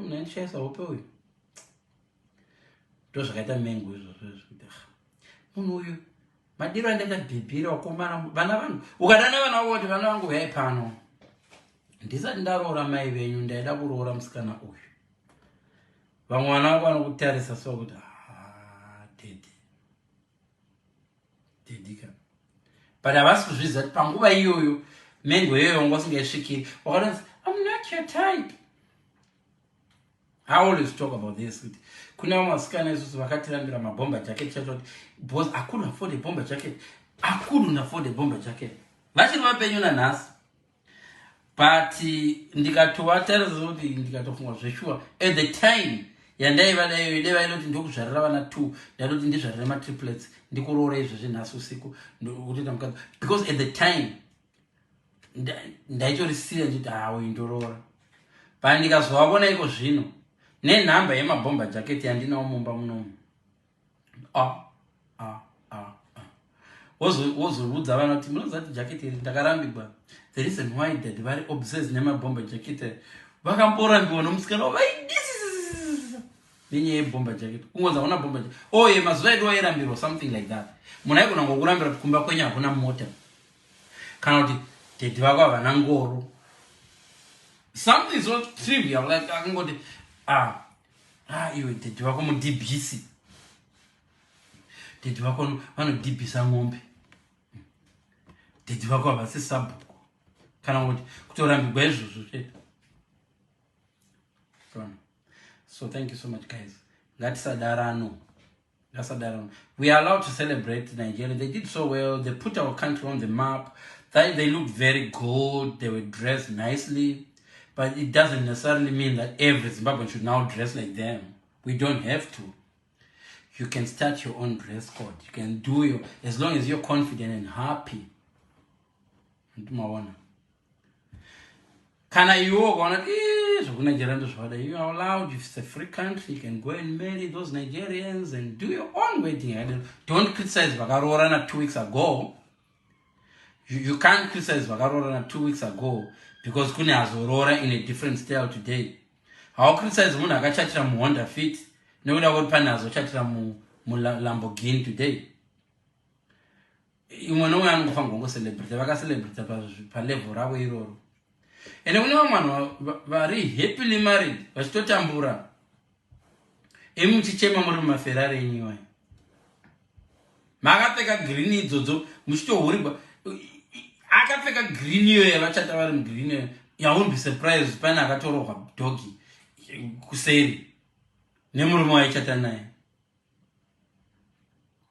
Munhu aindishaisa hope uyu. Ndozvakaita mengo izvozvo izvo kuti ah, munhu uyu madiro andaita bhibhira wakomana vana vangu. Ukadana vana vako kuti vana vangu huyai pano, ndisati ndaroora mai venyu ndaida kuroora musikana uyu. Vamwe vana vako vanokutarisa so kuti ah, daddy, daddy ka, but havasi kuzviziva kuti panguva iyoyo mengo iyoyo wanga usingaisvikiri. Wakatonzi, "I'm not your type." I always talk about this kuti kune vamwe vasikana isusu vakatirambira mabomber jacket chacho kuti because I couldn't afford a bomber jacket. I couldn't afford a bomber jacket. Vachiri vapenyu nanhasi, but ndikatovatarisa kuti ndikatofunga zveshuwa, at the time yandaiva daiyo dai vaida kuti ndokuzvarira vana two, ndaitoti ndizvarire matriplets, ndikuroora izvezvi nhasi usiku kutoita mukadzi, because at the time ndaitorisiya ndichiti hawo indoroora. But ndikazovavona iko zvino nenhamba yemabomber jacket yandinawo mumba munomu, ah, ah, ah, ah. Wozoudza vana kuti munoziva kuti jacket iri ndakarambigwa. The reason why dad vari obsessed nemabomber jacket, vakamborambiwa nomusikana vaidisisa nenyaya yebomber jacket. Kungonzi hauna bomber jacket. Oye, mazuva edu wairambirwa something like that. Munhu aigona ngokurambira kuti kumba kwenyu hakuna mota, kana kuti daddy vako havana ngoro, something so trivial like akangoti, ah, ah, iwe daddy vako mudhibhisi, daddy vako vanodhibhisa ng'ombe, daddy vako havasi sabhuku, kana kuti kutorambigwa izvozvo chete. So thank you so much, guys. Ngatisadarano, ngatisadarano. We are allowed to celebrate Nigeria. They did so well. They put our country on the map. They looked very good. They were dressed nicely, but it doesn't necessarily mean that every Zimbabwean should now dress like them. We don't have to. You can start your own dress code. You can do your, as long as you're confident and happy. Maona, kana iwe ukaona kuti zvekuNigeria ndozvavada, you are allowed. If it's a free country, you can go and marry those Nigerians and do your own wedding. Don't criticize vakaroorana 2 weeks ago. You can't criticize vakaroorana 2 weeks ago because kune azoroora in a different style today. Haucriticize munhu akachatira muHonda Fit nekuda kwekuti pane azochatira muLamborghini today. Imwe nomwe anongofanirwa kungocelebrata, vakacelebrata palevel ravo iroro. Ende kune vamwe vanhu vari happily married vachitotambura, imi muchichema muri mumaFerrari enyu, makapfeka green idzodzo, muchitohurigwa. Akapfeka green iyoyo, yavachata vari mugreen iyoyo, you won't be surprised pane akatorohwa doggy kuseri nemurume waichata naye.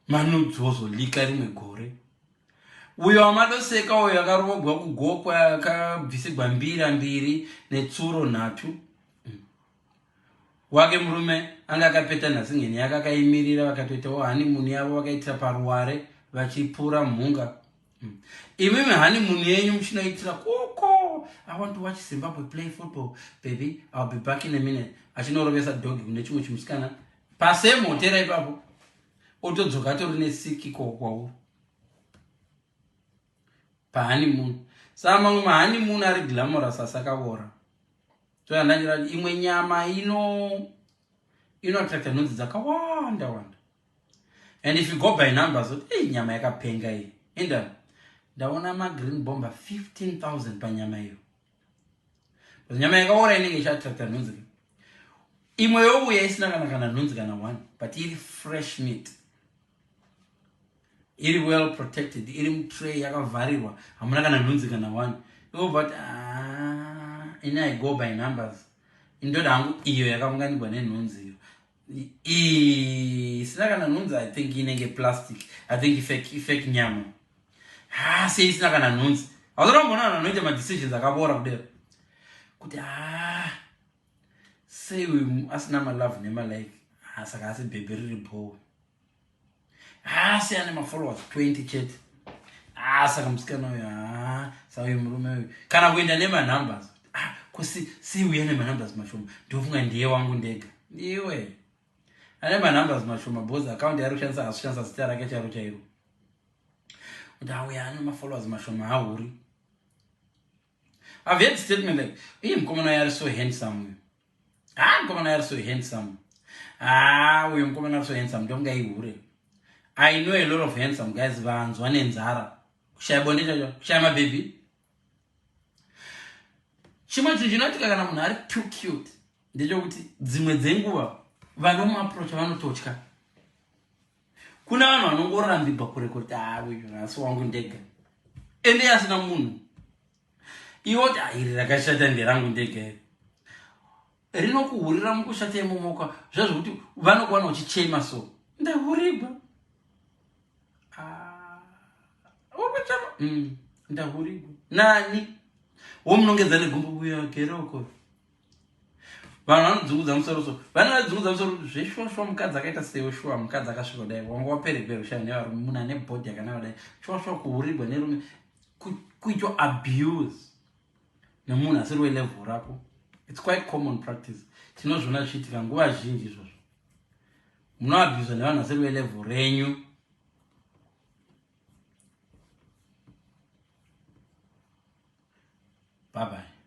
Manudzi wozolika rimwe gore. Uyo wamadoseka uyo akarogwa kugokwa, akabvisigwa mbira mbiri netsuro nhatu, wake murume anga akapeta nhasingeni yake akaimirira. Vakatoitawo honeymoon yavo, vakaitira paruware vachipura mhunga. Imimi honeymoon yenyu muchinoitira koko. "I want to watch Zimbabwe play football, baby. I'll be back in a minute." Achinorovesa doggy kune chimwe chimusikana pasame hotera ipapo, otodzoka atori nesiki kokwauri pahoneymoon. Saka mamwe mahoneymoon ari glamorous asakavora. Toyandanyira imwe nyama ino inoattracta nhunzi dzakawanda wanda, and if you go by numbers, kuti ei, nyama yakapenga iyi, inda ndaona magreen bomber 15,000 panyama iyo. Nyama yakaora inenge ichiattracta nhunzi. Imwe youya isina kana nhunzi kana one, but iri fresh meat, iri well protected, iri mutray yakavharirwa, hamuna kana nhunzi kana one. Iwobva kuti, "Ah, ini I go by numbers, indoda hangu iyo yakaunganigwa nenhunzi iyo. Isina kana nhunzi, I think inenge plastic. I think ifake nyama. Ha, sei isina kana nhunzi?" Hauzorambona vanhu vanoita madecisions akavora kudero kuti, "Ha, sei uyu asina malove nemalike? Saka asi bhebhe riri bhowe. Ha, sei ane mafollowers 20 chete? Ha, saka musikana uyu, ha, saka uyu murume uyu." Kana kuenda nemanumbers, kusi sei uya nemanumbers mashoma? Ndofunga ndiye wangu ndega. Iwe ane manumbers mashoma because account yaari kushandisa asi kushandisa zita rake chairo chairo, kuti auya ane mafollowers mashoma hauri. I've heard statement like, "Iye mukomana uyu ari so handsome uyu." Ha, mukomana ari so handsome. Ha, uyo mukomana ari so handsome, ndonga ihure. I know a lot of handsome guys vanzwa nenzara, kushaya bonde chacho, kushaya mabhebhi. Chimwe chinhu chinoitika kana munhu ari too cute ndechekuti dzimwe dzenguva vanomuaprocha vanototya. Kuna vanhu vanongorambigwa kure kuti ah, uyu nhasi wangu ndega, ende asina munhu. Iwe kuti ah, iri rakashata nderangu ndega iri, rinokuhurira mukushata imomoka zvazvokuti vanokuwana uchichema, so ndahurigwa. Ah, ukuchema, ndahurigwa nani? Womunongedza negumbo, uyo agere uko. Vanhu vanodzungudza musoro, so vane vadzungudza musoro zveshuwa shuwa. Mukadzi akaita sewe, shuwa mukadzi akasvika kudai, wanga waperegwa rushaya nevarume, munhu ane bhodhi yakanaka kudai, shuwa shuwa kuhurigwa nerume, kuitwa abuse nemunhu asiri welevel rako, it's quite common practice. Tinozviona zvichiitika nguva zhinji izvozvo, munoabhuswa nevanhu vasiri velevel renyu. Bye bye.